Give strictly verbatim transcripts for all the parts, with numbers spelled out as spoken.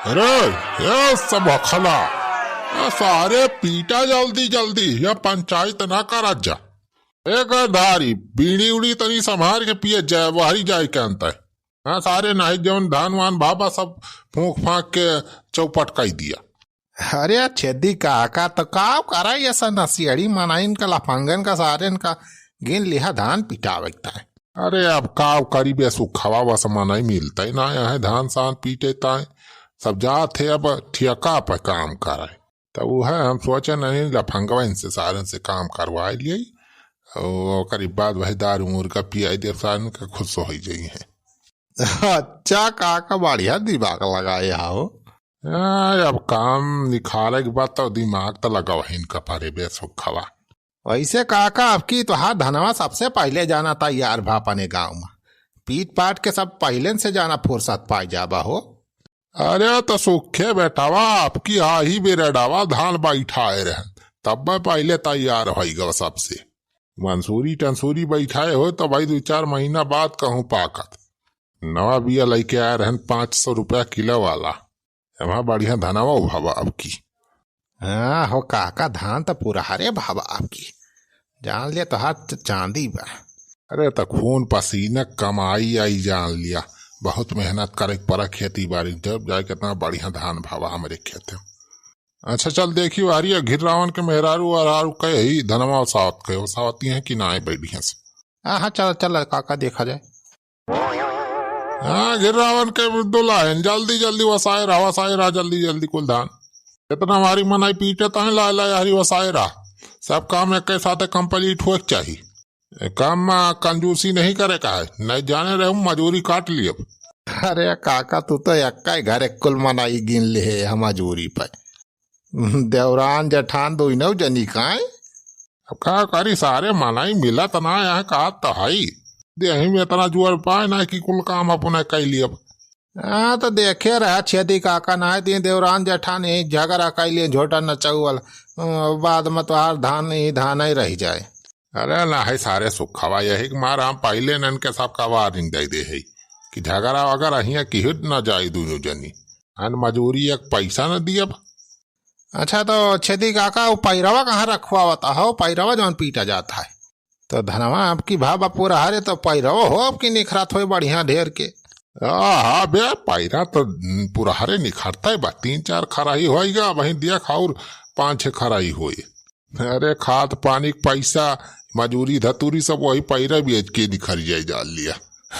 अरे, ये सब हखला, ये सारे पीटा जल्दी जल्दी, या पंचायत ना करत जा। ए गरधारी, बीड़ी उड़ी तनी संभार के पिए जाए, वहरी जाए के अंत है। हाँ, सारे नाहीं जौन धान वान भाबा सब फूंक फांक के चौपट कई दिया। अरे छेदी काका, तो काव करा ये सब नसियड़ी मनाइन का, लफंगन का, सारेन का गिन लिहा धान पिटावे के ताय। अरे अब काव करी बे सुखवा, बस मनई मिलता ही ना है धान सान पीटे ताय, सब जात है अब ठेका पे काम करे। तब वो है हम सोचे नहीं लफंगवा इनसे सारन से काम करवा लिए, और ओकरी बाद वही दारू मुर्गा पियाई देव सारन के खुश हो जाई है। अच्छा काका, बढ़िया दिमाग लगाए हो। हाँ, अब काम निखारे के बाद तो दिमाग तो लगावा ही इनका परे बे सुखवा। वैसे काका, अब की तोहार धनवा सबसे पहले जाना तैयार भा अपने गाँव में। पीट पाट के सब पहले से जाना फुर्सत पाई जाबा हो। अरे तो सुखे बेटावा, अब की आही बेरडावा धान बैठाए रहन, तब मैं पहले तैयार होई गवा सबसे। मंसूरी टंसूरी बैठाए हो तो भाई दो चार महीना बाद कहूँ पाकत। नवा बिया लइके आए रहन पाँच सौ रुपया किलो वाला। एमा बढ़िया धनवा उभावा अब की। हाँ हो काका, धान तो पूरा हरे भावा अब की। जान लिया तोहार च-, चांदी बा। अरे तो खून पसीना कमाई आई जान लिया, बहुत मेहनत करे के पड़ा खेती बाड़ी, जब जाए कितना बढ़िया धान भावा हमरे खेते। अच्छा चल देखी वारी घिर रावन के मेहरारू और आरू कहे ही धनवा सावत कहे, वो सावती हैं कि ना आए बैठी हैं से। हाँ, हाँ, चल, चल, काका, देखा जाए। हाँ, घिर रावन के दुल्हन, जल्दी, जल्दी वसाए रहा, वसाए रहा, जल्दी, जल्दी कुल धान। इतना हमारी मनई पीटे ताई ला, ला, हरी वसाए रहा। सब काम एक के साथे complete होए के चाही। ए, काम में कंजूसी नहीं करे का है, नहीं जाने रहे मजूरी काट लियब। अरे काका, तू तो एक्का ही घर एक कुल मनई गिन ले है हम मजूरी पे। देवरान जेठान दोनों जनी काए। अब का करी, सारे मनई मिलत ना यहाँ का तो हई। देही में इतना जुअर पाए ना कि कुल काम अपने कई लियब। हाँ, तो देखे रहा छेदी काका, ना दिन देवरान जेठान यही झगड़ा कई लिए, झोटा नचौवल। अ, बाद में तोहार धान ही धान ही रह जाए। अरे ना है सारे सुखवा, यही के मार हम पहले नन के सबका warning दे दे है कि झगड़ा वगैरह हियाँ की हिट ना जाए दोनों जनी। अन मजूरी एक पैसा न दियब। अच्छा, तो छेदी काका, वो पैरवा कहाँ रखवावत हो? पैरवा जौन पीटा जात है। तो धनवा अब की भावा पूरा हरे, तो पैरवा हो अब की निखरत होए बढ़िया ढेर के। आ, हाँ बे, पैरा तो पूरा हरे निखरता है बा, तीन चार खराही होएगा, वहीं दिया खाउर पाँच छह खराही होए। अरे खाद पानी के पैसा, मजूरी धतूरी सब वही पैरा बेच के निखर जाए जान लिया।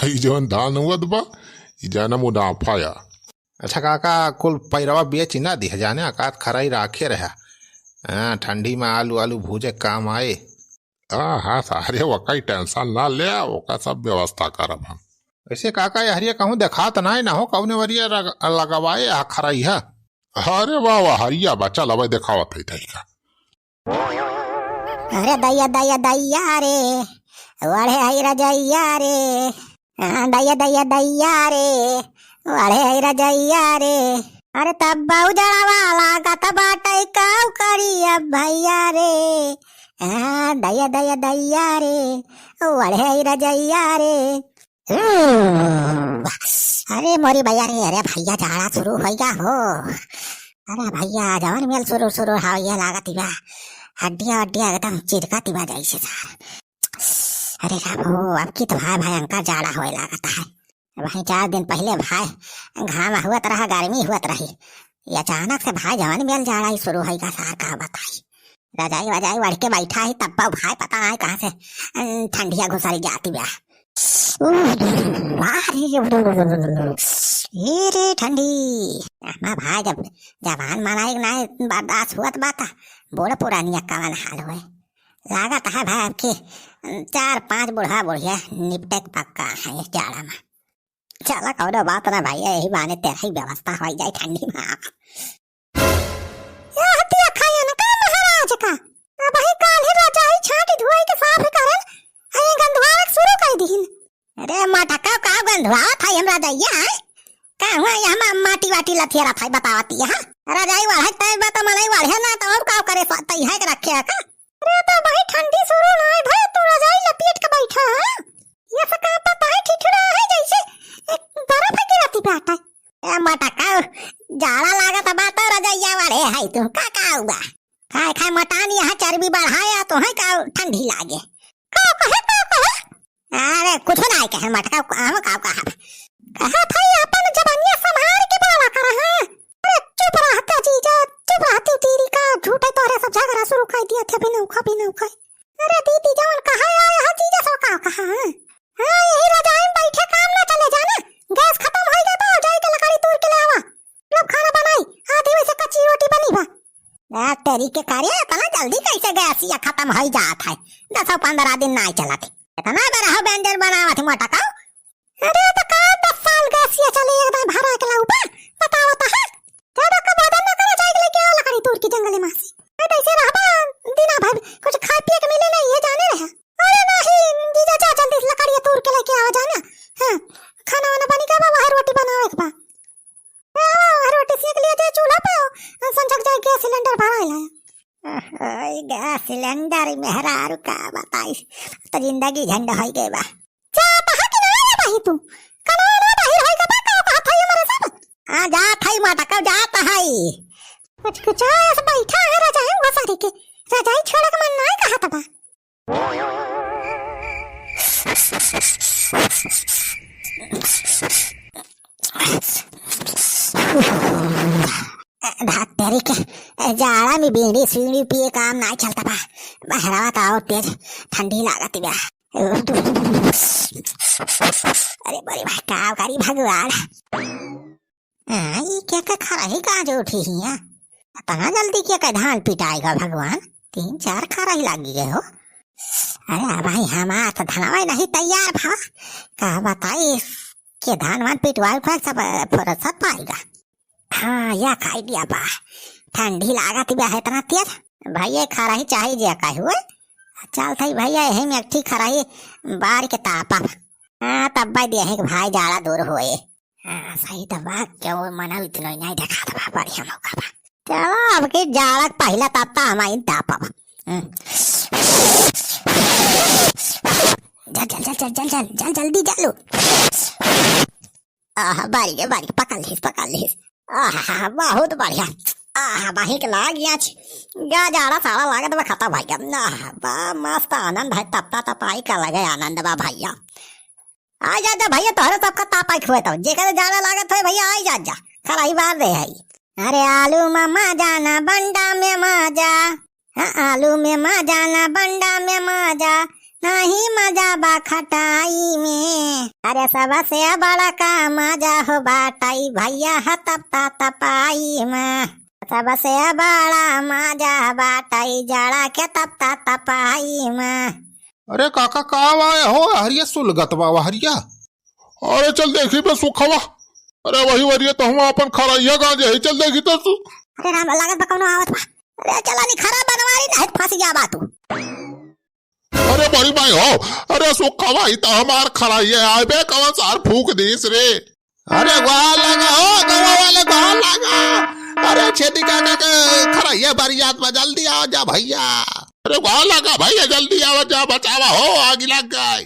ई जौन धान हुअत बा, ई जाना मुनाफा या। अच्छा काका, कुल पैरवा बेच ना दिह जाने, अकात खराई राखे रहा। हाँ, ठंडी में आलू, आलू भूजे काम आए। हाँ, हाँ, सारे वकाई tension ना ले, ओका सब व्यवस्था करब हम। वैसे काका, ये हरिया कहूँ देखात नाई ना हो, कौने वरिया रग-, लगवाए आ खराई है? अरे वाह, वाह, हरिया बा, चल, अबे देखावत है तई का। अरे दैया, दैया, दैया रे, ओढ़े आई रजैया रे। हाँ, दैया, दैया, दैया रे, ओढ़े आई रजैया रे। अरे तब बाऊ जड़वा लागत बाटे, काऊ करी अब भैया रे। हाँ, दैया, दैया, दैया रे, ओढ़े आई रजैया रे। हम्म, अरे मोरी भैया रे, अरे भैया जाड़ा शुरू होइगा हो। अरे भैया जवन मेल शुरू शुरू हाव ये लागत बा, हड्डिया वड्डिया एकदम चिरकत बा जैसे सार। अरे राम हो, अब की तो भाई भयंकर जाड़ा होए लागत है। वहीं चार दिन पहले भाई घाम हुअत रहा, गर्मी हुअत रही, ये अचानक से भाई जवन मेल जाड़ा ही शुरू होइगा सार, का बताई। रजाई वजाई ओढ़ के बैठा ही, तब भाई पता नहीं कहाँ से, अम, ठंडिया घुसरी जाती बा। उह, वाह रे, ए रे ठंडी, हमार भाई जब जवान मनाई ना बर्दाश्त हुअत बा, त बूढ़ पुरानिया कवन हाल होए। लागत है भाई, अब की चार पांच बूढ़ा बुढ़िया निपटे के पक्का है इस जाड़ा में। चला, कौनो बात ना भैया, यही बहाने तेरा ही व्यवस्था हो जाए ठंडी में। यह हत्या खायन का महाराज का। अबही काल्हि रजाई छाटी धुआई के साफ करन, आ ये गंधवावे के शुरू कर दीन। अरे मटका, का गंधवावत है हम रजाइया, हैं? का हुआ ये हम माटी वाटी लथेरत है, बतावती है, हाँ? रजाई वाढ़े तय बा त मनई वाढ़े ना, त और का करे सा-, तई है के रखे है का? अरे तो भाई ठंडी शुरू ना है भाई, तू रजाई लपेट के बैठा है। ये से का पता है ठिठुरा है जैसे एक बर्फ गिरती बाटे। ए मटका, जाड़ा लागत बा तो रजइया ओढ़े है तू, का, का हुआ? खाए खाए मटान यहाँ चर्बी बढ़ाया तो है का ठंडी लागे? का कहे, का कहे? अरे कुछ ना कहे मटका, हम का कहा? कहा था ये अपन जबानिया संभाल के बोला कर, हाँ? अरे चुप रहता जीजा, चुप रहती तेरी का झूठे तोरे सब झगड़ा शुरू कर दिया थे बिना उखा, बिना उखा। अरे दीदी जवन कहा आया है जीजा सो का कहा, हाँ? हाँ, यही रजाई में बैठे काम ना चले जाना। गैस खतम होई जाता, जाई के लकड़ी तूर के ले आवा। लब खाना बनाई, आधी वैसे कच्ची रोटी बनी बा। ए, तेरी के कार्य इतना जल्दी कैसे गैसिया खतम होई जात है? दसो पन्द्रह दिन नाई चलत है। इतना बड़ा हो व्यंजन बनावत है मोटा काऊ। अरे तो का दस साल गैसिया चले एकदम भरा के लाऊ बा? बताओ तो है। ज्यादा का भजन ना करो, जाई के लेके आओ लकड़ी तूर के जंगले माँ से। ए, तो ऐसे रहबा दिना भर, कुछ खाए पिए के मिले नहीं, ये जाने रहे। अरे नहीं, जीजा जा जल्दी से लकड़िया तूर के लेके आओ जाना। हाँ, खाना वाना बनी गवा, वह रोटी बनावे के बा। आओ, वह रोटी सेक लिया जाए चूल्हा पे, संझक जाए गैस सिलेंडर भराए लाया। ओए, गैस सिलेंडर मेहरारू का बताई, तो जिंदगी झंड होई गई बा। जात है कि ना ये भाई तू? कनो ना बाहर होई गवा, का कहत है ये मरे सब? हाँ, जात है माता, कब जात है? कुछ कुछ ऐसे बैठा है रजाई वो सारी के, रजाई छोड़े के मन नहीं कहत बा। भाग तेरी के, जाड़ा में बीड़ी सीड़ी पिए काम नाई चलता बा। बहरावा तो और तेज ठंडी लागत बा। अरे बड़ी भाई, का करी भगवान। हाँ, ई के के खरही गाज उठी हिया? इतना जल्दी के के धान पिटाएगा भगवान? तीन चार खरही लागी गए हो। अरे भाई, हमार तो धनवा नहीं तैयार भा। का बताई के धान वान पिटवाए पर सब फुर्सत पाएगा। हाँ, या आइडिया बा। ठंडी लागत बा है इतना तेज। भैया खरही चाही जे का हुए। चल थई भैया, यही में एक ठी खरही बार के तापब। हाँ, तब भाई देहे के भाई जाड़ा दूर होए। हाँ, सही तो बा, क्यों मना इतना ही नहीं देखा था, बढ़िया मौका बा। चलो, अब की जाड़ा पहला तापता हम आई तापब। हम्म। जल, जल, जल, जल्दी जलो। आह, बारी रे बारी, पकड़ लीस, पकड़ लीस। आह, बहुत बढ़िया। आह, बाही के लाग गया छी। गा जाड़ा साड़ा लागत बा खत्म भैया। आह, बा मस्त आनंद है, तपता तपाई का लगे आनंद बा भैया। आ जा, जा भैया, तोहरे सबका तापा खुए तो। जेकर जाड़ा लागत है भैया, आई जा, जा। खराई बार दे है। अरे आलू में मजा ना, बंडा में मजा। हाँ, आलू में मजा ना, बंडा में मजा। नहीं मजा बा खटाई में। अरे सबसे बड़ा का मजा हो बाटई भैया, ह तपता तपाई में। सबसे बड़ा मजा बाटई जाड़ा के तपता तपाई में। अरे काका, का वाय हो, वहरिया सुलगत बा, वहरिया। अरे चल देखी बे सुखवा। अरे वही वहरिया तो हम अपन खरहिया गांजे है, चल देखी तो तू। अरे राम, लागत बा कौनो आवत बा। अरे चला नी खरा बनवारी, नहीं फंस गया बा तू। अरे बड़ी भाई हो, अरे सुखवा ही तो हमार खरहिया आए बे, कौन सार फूक दीस रे। अरे वाह लगा हो, गवा वाले वाह लगा। अरे छेदी काका के खरहिया बरियात में जल्दी आ जा भैया। अरे वाह लगा भैया, जल्दी आवा जा, बचावा हो, आग लग गई।